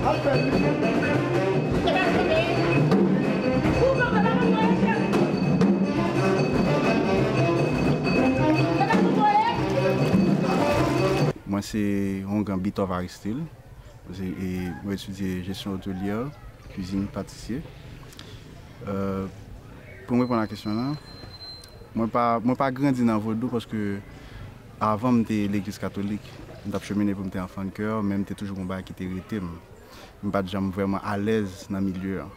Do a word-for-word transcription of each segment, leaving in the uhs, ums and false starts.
Mwen se Hongan Bitov Aristil. Se, e, mwen etidye jesyon otelyè, kwizin, patisye. Euh, pou m reponn a kesyon lan, mwen pa, mwen pa grandi nan vodou paske avan m te legliz katolik. M t ap chemine pou m te anfan de kè, men m te toujou gon bagay ki te rete m. M pa t janm vrèman alèz nan milye an.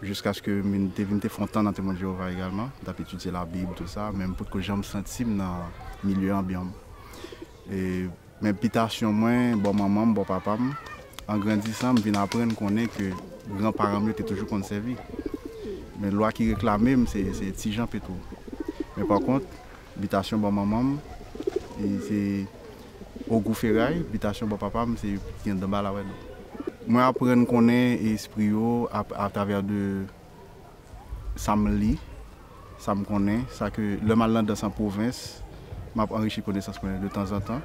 Jiskaske m te vin te fè yon tan nan Temwen de Jewova egalman. M t ap etidye Labib, tou sa, men m potko janm santi m nan milye anbyan an. E, men bitasyon mwen, bò manman m, bò papa m, an grandisan, m vin aprann konnen ke gran paran m yo te toujou konn sèvi. Men lwa ki reklame m, se, se Ti Jan Petwo. Men pa kont, bitasyon bò manman m, e se Ogou Feray, bitasyon bò papa m, se gen Danbala Wèdou. Mwen aprann konnen espri yo ap-, atravè de sa m li, sa m konnen, sa ke lè m al nan dans an pwovens, m ap anrichi konesans mwen de tanzantan,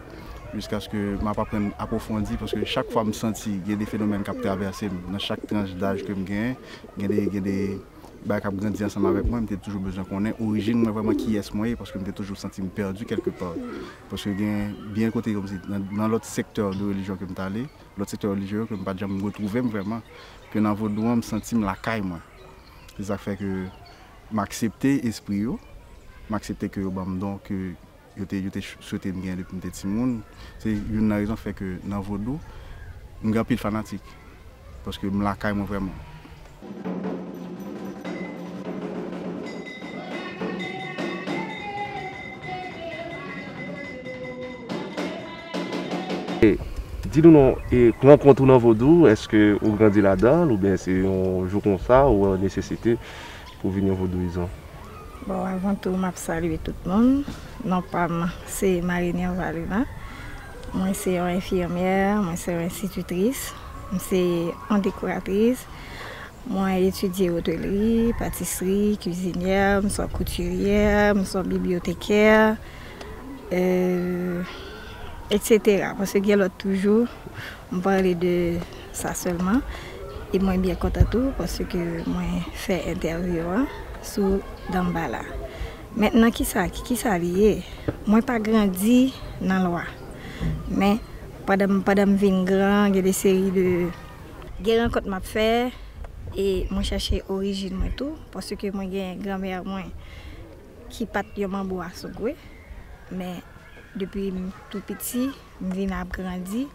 jiskaske m ap aprann apwofondi, paske chak fwa m santi gen de fenomèn k ap travèse m, nan chak tranch daj ke m genyen, gen de, gen de bagay k ap grandi ansanm avèk mwen, m te toujou bezwen konnen orijin mwen vrèman, kiyès mwen ye, paske m te toujou santi m pèdi kèlkepa. Paske gen byen kote kòmsi nan, nan lòt sektè de relijyon ke m t ale, lòt sektè relijye yo ke m pa t janm retwouve m vrèman, ke nan vodou an, m santi m lakay mwen. Se sa k fè ke m aksepte espri yo, m aksepte ke yo ban m don ke yo te, yo te ch-, swete m gen depi m te timoun. Se youn nan rezon fè ke nan vodou, m gen anpil fanatik. Paske m lakay mwen vrèman. E, di nou non, e, rankont ou nan vodou, èske ou grandi ladan l, oubyen se yon jou konsa ou wè nesesite pou vin yon vodouyizan? Bon, avan tou, m ap salye tout moun. Non pa m, se Marie Nerva Luna. Mwen se yon enfimyè, mwen se yon enstititris, m se yon dekoratris. Mwen etidye otelri, patisri, kwizinyè, m se yon koutiryè, m se yon bibyotekè, euh, et cetera. Paske gen lòt toujou, m pale de sa sèlman. E mwen byen kontan tou, paske mwen fè entèvyou an sou Danbala. Mentnan, kisa, kisa li ye? Mwen pa grandi nan lwa. Men, pandan, pandan m vin gran, gen de seri de, gen rankont m ap fè, e mwen chèche orijin mwen tou, paske mwen gen granmè mwen ki pa t yon manbo asogwe, men depi m tou piti, m vin ap grandi,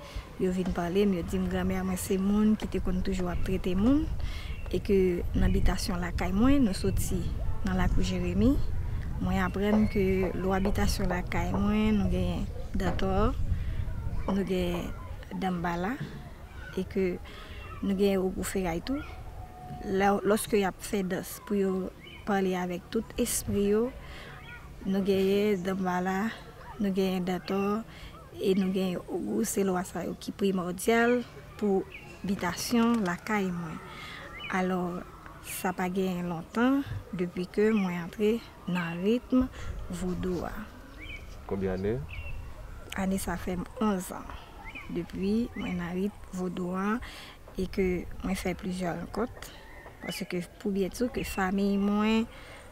yo vin pale m, yo di m granmè mwen se moun ki te konn toujou ap trete moun, e ke nan bitasyon lakay mwen, nou soti nan lakou Jeremi, mwen aprann ke lwa bitasyon lakay mwen, nou gen Dantò, nou gen Danbala, e ke nou gen Ogou Feray tou. Lè, lòske y ap fè dans pou yo pale avèk tout espri yo, nou genyen Danbala, nou genyen Dantò, e nou genyen Ogou, se lwa sa yo ki primòdyal pou bitasyon lakay mwen. Alò, sa pa genyen lontan depi ke mwen antre nan ritm vodou a. Konbyen ane? Ane sa fè m onz an depi mwen nan ritm vodou an e ke mwen fè plizyè rankont. Paske pou byen di w ke fanmi mwen,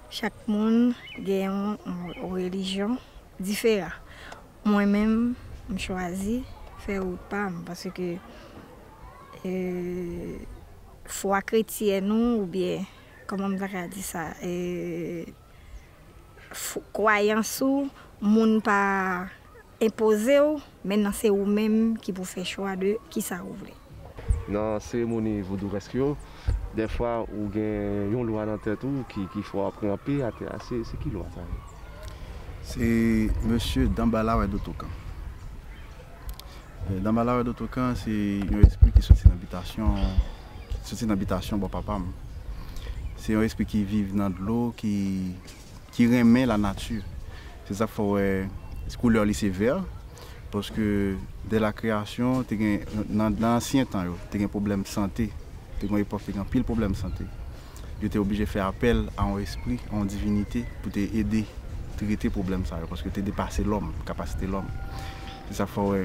chak moun gen yon, yon relijyon diferan. Mwen menm, m chwazi fè wout pa m paske, e, fwa kretyèn ou, oubyen, kòman m ta ka di sa, e, f-, kwayans ou, moun pa enpoze w, mentnan se ou menm ki pou fè chwa de kisa ou vle. Nan seremoni vodourèsk yo, dèfwa ou gen yon lwa nan tèt ou ki, ki fè w ap ranpe atè a. Se, se ki lwa sa ye? Se mesye Danbala Wèdotokan. E, Danbala Wèdotokan se yon espri ki soti nan bitasyon, ki soti nan bitasyon bò papa m. Se yon espri ki viv nan dlo, ki, ki renmen lanati. Se sa k fè w wè koulè li se vè, paske dè la kreyasyon, te gen, nan, nan ansyen tan yo, te gen pwoblèm sante. Te gen yon epòk, te gen anpil pwoblèm sante. Yo te oblije fè apèl a yon espri, a yon divinite pou te ede trete pwoblèm sa yo, paske te depase lòm, kapasite lòm. Se sa k fè w wè,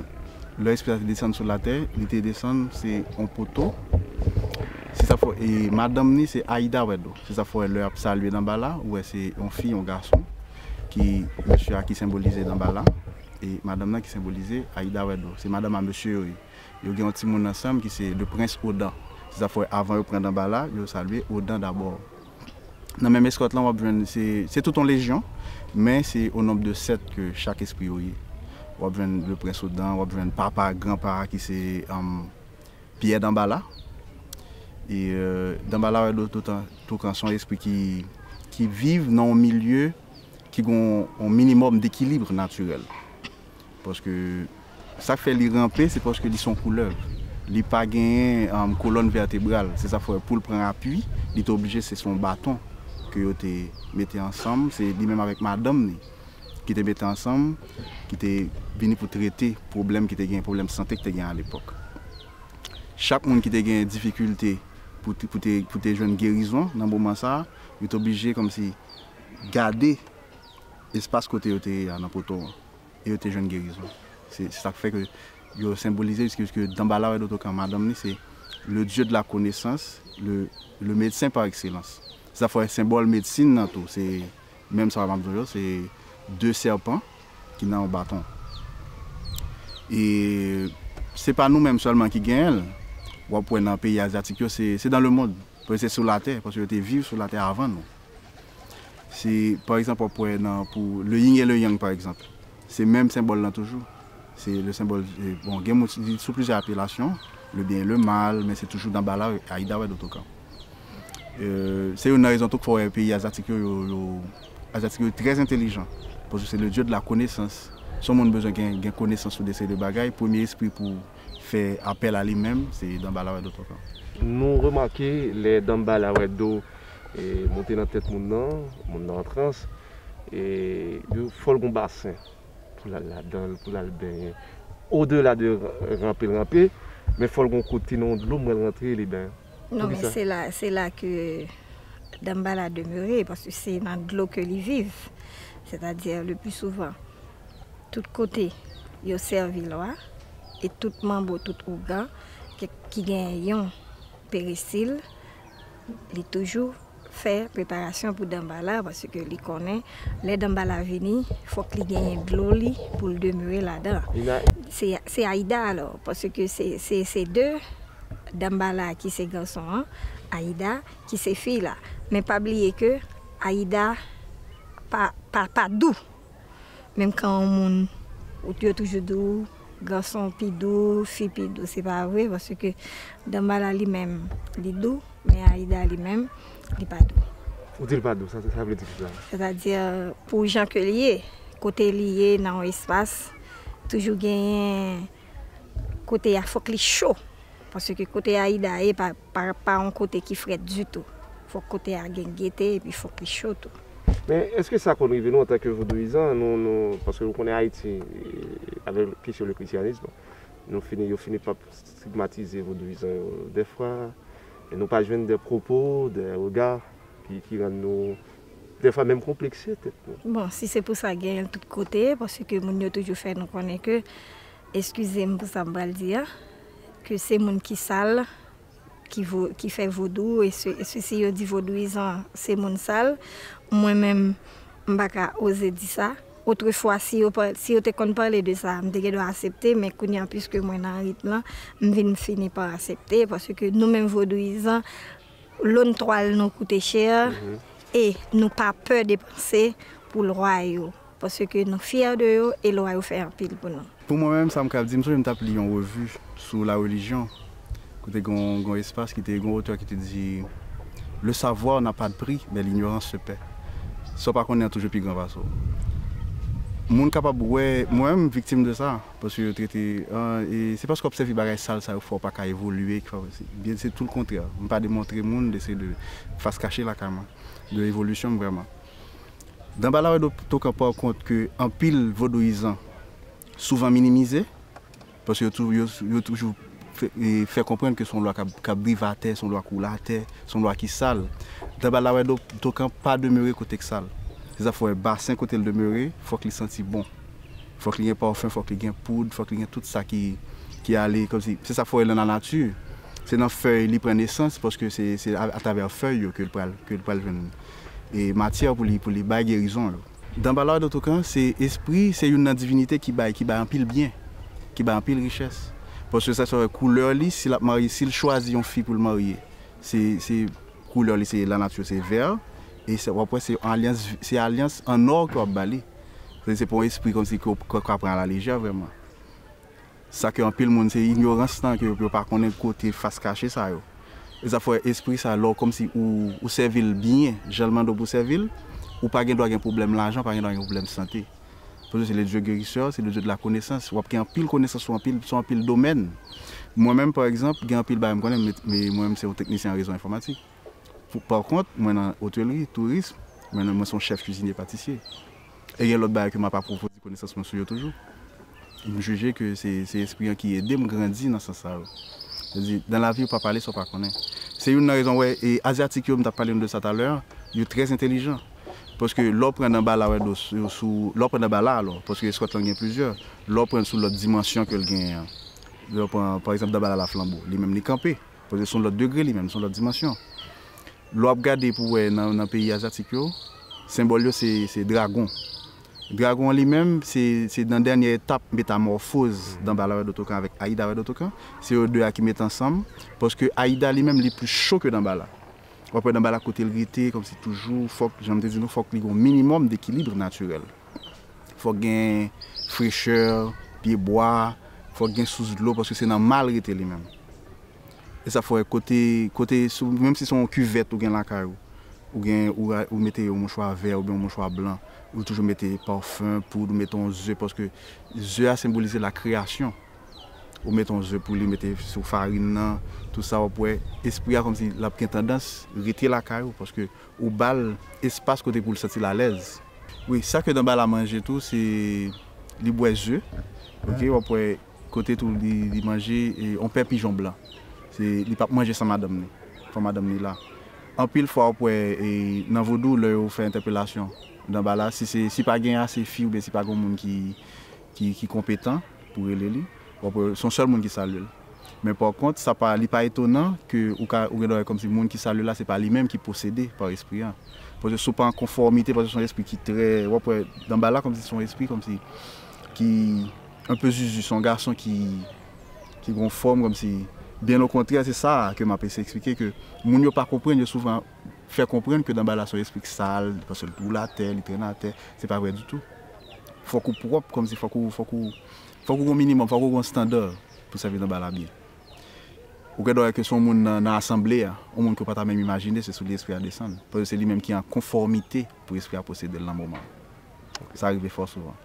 Lè espri a te desann sou latè, li te desann, se yon poto. Se sa fè, e madanm ni se Aida Wèdo. Se sa fè lè y ap salye Danbala, ou wè se yon fi, yon gason, ki, mesye a ki senbolize Danbala, e madanm nan ki senbolize Aida Wèdo. Se madanm a mesye yo ye. Yo gen yon timoun ansanm ki se le Prince Odan. Se sa fè avan yo pran Danbala, yo salye Odan dabò. Nan menm eskòt lan, w ap jwenn, se, se tout yon lejyon, men se o nonb de sèt ke chak espri yo ye. W ap jwenn le Prince Odan, w ap jwenn papa, granpa ki se, um, Pyè Danbala. E, euh, Danbala Wèdo Tokan, Tokan se yon espri ki, ki viv nan yon milye ki gen yon minimòm dekilib natirèl. Paske sa k fè li ranpe, se paske li se yon koulèv. Li pa genyen, um, kolòn vètebral. Se sa fè pou l pran apui, li te oblije se sou yon baton ke yo te mete ansanm. Se li menm avèk madanm ni ki te mete ansanm, ki te vini pou trete pwoblèm ki te gen, pwoblèm sante ki te gen alepòk. Chak moun ki te gen difikilte pou te, pou te, pou te jwenn gerizon nan moman sa a, yo te oblije kòmsi gade espas kote yo te ye a nan poto an, e yo te jwenn gerizon. Se, se sa k fè ke yo senbolize, piske, piske Danbala Wèdo Tokan, madanm ni, se le dieu de la connaissance, le, le médecin par excellence. Se sa fè senbòl medsin nan tou, se menm sa m ap di w yo, se de sèpan ki nan yon baton. E se pa nou menm sèlman ki genyen l. W ap wè nan peyi azyatik yo, se, se dans le monde. Paske se sou latè, paske yo te viv sou latè avan nou. Se, pa egzanp, w ap wè nan, pou le yin et le yang, pa egzanp. Se menm senbòl lan toujou. Se le senbòl, e, bon, gen moun ki di sou plizyè apelasyon, le byen e le mal, men se toujou Danbala, Aida Wèdo Tokan. E, se youn nan rezon tou k fè w wè peyi azyatik yo, yo, yo, azyatik yo trè entelijan. Paske se le dieu de la connaissance. Si yon moun bezwen gen, gen konesans sou de seri de bagay, premye espri pou fè apèl a li menm, se Danbala Wèdo Tokan. Nou remake lè Danbala Wèdo, e, monte nan tèt moun nan, moun nan an trans, e, yo fò l gon basen pou l al ladan l, pou l al benyen. Odela de ranpe l ranpe, men fò l gon kote nan yon dlo m wè l rantre li benyen. Non, men se la, se la ke Danbala demere, paske se nan dlo ke li viv. Sètadi, le pli souvan, tout kote yo sèvi lwa, e tout manbo, tout ougan ki, ki gen yon peristil, li toujou fè preparasyon pou Danbala, paske li konnen lè Danbala vini, fòk li genyen dlo li pou l demere ladan. Se, se Aida alò, paske se, se, se de Danbala ki se gason an, Aida ki se fi la. Men pa bliye ke Aida pa, pa, pa dou. Menm kan yon moun, ou, yo toujou di w, gason pi dou, fi pi dou. Se pa vre, paske Danbala li menm, li dou, men Aida li menm, li pa dou. Ou di l pa dou, sa, sa vle di kisa? Sètadi, pou jan ke li ye, kote li ye nan yon espas, toujou genyen kote a fòk li cho. Paske kote Aida ye pa, pa, pa yon kote ki frèt ditou. Fòk kote a gen gete epi fòk li cho tou. Men èske sa konn rive nou antanke vodouyizan, nou, nou, paske nou konnen Ayiti, e, avèk kesyon le krisyanis, bon, nou fini, yo fini pa stigmatize vodouyizan yo dèfwa, e nou pa jwenn de pwopo, de rega ki, ki rann nou dèfwa menm konplekse tèt nou. Bon, si se pou sa, genyen l tout kote, paske moun yo toujou fè nou konnen ke, eskize m pou sa m pral di a, ke se moun ki sal, ki vo-, ki fè vodou, e se, e se, si yo di vodouyizan se moun sal, mwen menm, m pa ka oze di sa. Otrefwa, si yo pa, si yo te konn pale de sa, m te gen dwa aksepte, men kounye a, piske mwen nan ritm lan, m vin fini pa aksepte, paske nou menm vodouyizan, lòn twal nou koute chè, e nou pa pè depanse pou lwa yo, paske nou fyè de yo, e lwa yo fè anpil pou nou. Pou mwen menm, sa m ka di, m sonje m t ap li yon revi sou la religion, kote gon, gon espas ki te, gon otè ki te di, le savoir n'a pas de prix, mais l'ignorance se paie. Sa w pa konnen an toujou pi gran pase w. Moun kapab wè, mwen menm, m viktim de sa, paske yo trete, ah, e se paske w ap sèvi bagay sal sa yo fè w pa ka evolye, ki fè w, se, byen, se tou le kontrè. M pa demontre moun, de, se de fas kache lakay mwen, de evolisyon m vrèman. Danbala Wèdo Tokan pa kont ke anpil vodouyizan souvan minimize, paske yo tou-, yo, yo toujou fè, e, fè konprann ke se yon lwa k ap, k ap viv atè, se yon lwa k woule atè, se yon lwa ki sal. Danbala Wèdo Tokan pa demere kote k sal. Se sa fè w wè basen kote l demere, fòk li santi bon. Fòk li gen pafen, fòk li gen poud, fòk li gen tout sa ki, ki ale kòmsi. Se sa k fè w wè nan lanati. Se nan fèy li pran nesans, paske se, se a, atravè fèy yo ke l pral, ke l pral jwenn e matyè pou li, pou li bay gerizon yo. Danbalawè d'Otokan, se espri, se youn nan divinite ki bay, ki bay anpil byen, ki bay anpil richès. Paske sa, sa koulè li, si l ap marye, si l chwazi yon fi pou l marye, se, se koulè li, se lanati, se vè. E se, w ap wè, se alyans, se alyans an nò ke w ap ba li. Se, se pa yon espri kòmsi ke w ka pran alalejè vrèman. Sa ke anpil moun, se inyorans lan ke yo, yo pa konnen kote fas kache sa yo. E sa fè espri sa, lè w kòmsi ou, ou sèvi l byen, jan l mande w pou w sèvi l, ou pa gen dwa gen pwoblèm lajan, pa gen dwa gen pwoblèm sante. Paske se le Dieu guérisseur, se le Dieu de la connaissance. W ap gen anpil konesans sou anpil, sou anpil domèn. Mwen menm, pa egzanp, gen anpil bagay m konnen, men, men mwen menm se yon teknisyen an rezo enfòmatik. Pou, pa kont, mwen nan otelri, touris, mwen, mwen se yon chèf kizine patisye. E gen lòt bagay ke m ap apwofondi konesans mwen sou yo toujou. M jije ke se, se espri an ki ede m grandi nan sans sa yo. Sa di, dans la vie, ou pa pale sa w pa konnen. Se youn nan rezon, wè, e azyatik yo, m t ap pale nou de sa talè, yo trè entèlijan. Paske lè w pran Danbalawè d'O-, sou, sou, lè w pran Danbala, alò, paske Scotland gen plizyè, lè w pran sou lòt dimansyon ke l genyen an. Lè w pran, pa egzanp, Danbala Laflanbo, li menm li kanpe. Paske se yon lòt degre li menm, se yon lòt dimansyon. Lè w ap gade pou wè nan, nan peyi azyatik yo, senbòl yo se, se dragon. Dragon an li menm, se, se nan dènyè etap metamòfoz Danbalawè d'Otokan avèk Ayidawè d'Otokan. Se yo de a ki mete ansanm, paske Ayida li menm, li pli cho ke Danbala. W ap wè Danbala kote l rete, kòmsi toujou, fòk, jan m te di nou, fòk li gen yon minimòm dekilib natirèl. Fòk gen frechè, pyebwa, fòk gen sous dlo, paske se nan ma l rete li menm. E sa fè kote, kote, sou, menm si se yon kivèt ou gen lakay ou, ou gen, ou, ra- ou mete yon mouchwa vè oubyen yon mouchwa blan, ou toujou mete pafen, poud, ou mete yon ze, paske ze a senbolize la kreyasyon. Ou mete yon ze pou li, mete sou farin nan, tout sa, w ap wè, espri a kòmsi l ap gen tandans rete lakay ou, paske ou ba l espas kote pou l santi l alèz. Wi, sa ke Danbala manje tou, se li bwè ze. Ok, w ap wè kote tou li, li manje e, yon pè pijon blan. Se, li p ap manje san madanm ni. Fò madanm ni la. Anpil fwa w ap wè e, nan vodou, lè yo fè entèpelasyon Danbala, si se, si pa gen ase fi oubyen si pa gen moun ki, ki, ki konpetan pou rele li, w ap wè se yon sèl moun ki salye l. Men pa kont, sa pa, li pa etonan ke ou ka, ou gen dwa wè kòmsi moun ki salye l la, se pa li menm ki posede pa espri an. Paske si w pa an konfòmite, paske se yon espri ki trè, w ap wè, Danbala kòmsi se yon espri kòmsi ki enpe zuzu, se yon gason ki, ki gen yon fòm kòmsi, byen okontrè, se sa ke m ap eseye eksplike, ke moun yo pa konprann, yo souvan fè konprann ke Danbala se yon espri ki sal, paske l woule atè, li trennen atè, se pa vre ditou. Fòk ou pwòp, kòmsi fòk ou, fòk ou, fòk ou gen yon minimòm, fòk ou gen yon estanda pou sèvi Danbala byen. Ou gen dwa wè ke se yon moun nan, nan asanble a, yon moun ke w pa ta menm imajine, se sou li espri a desann. Paske se li menm ki an konfòmite pou espri a posede l nan moman an. Sa rive fò souvan.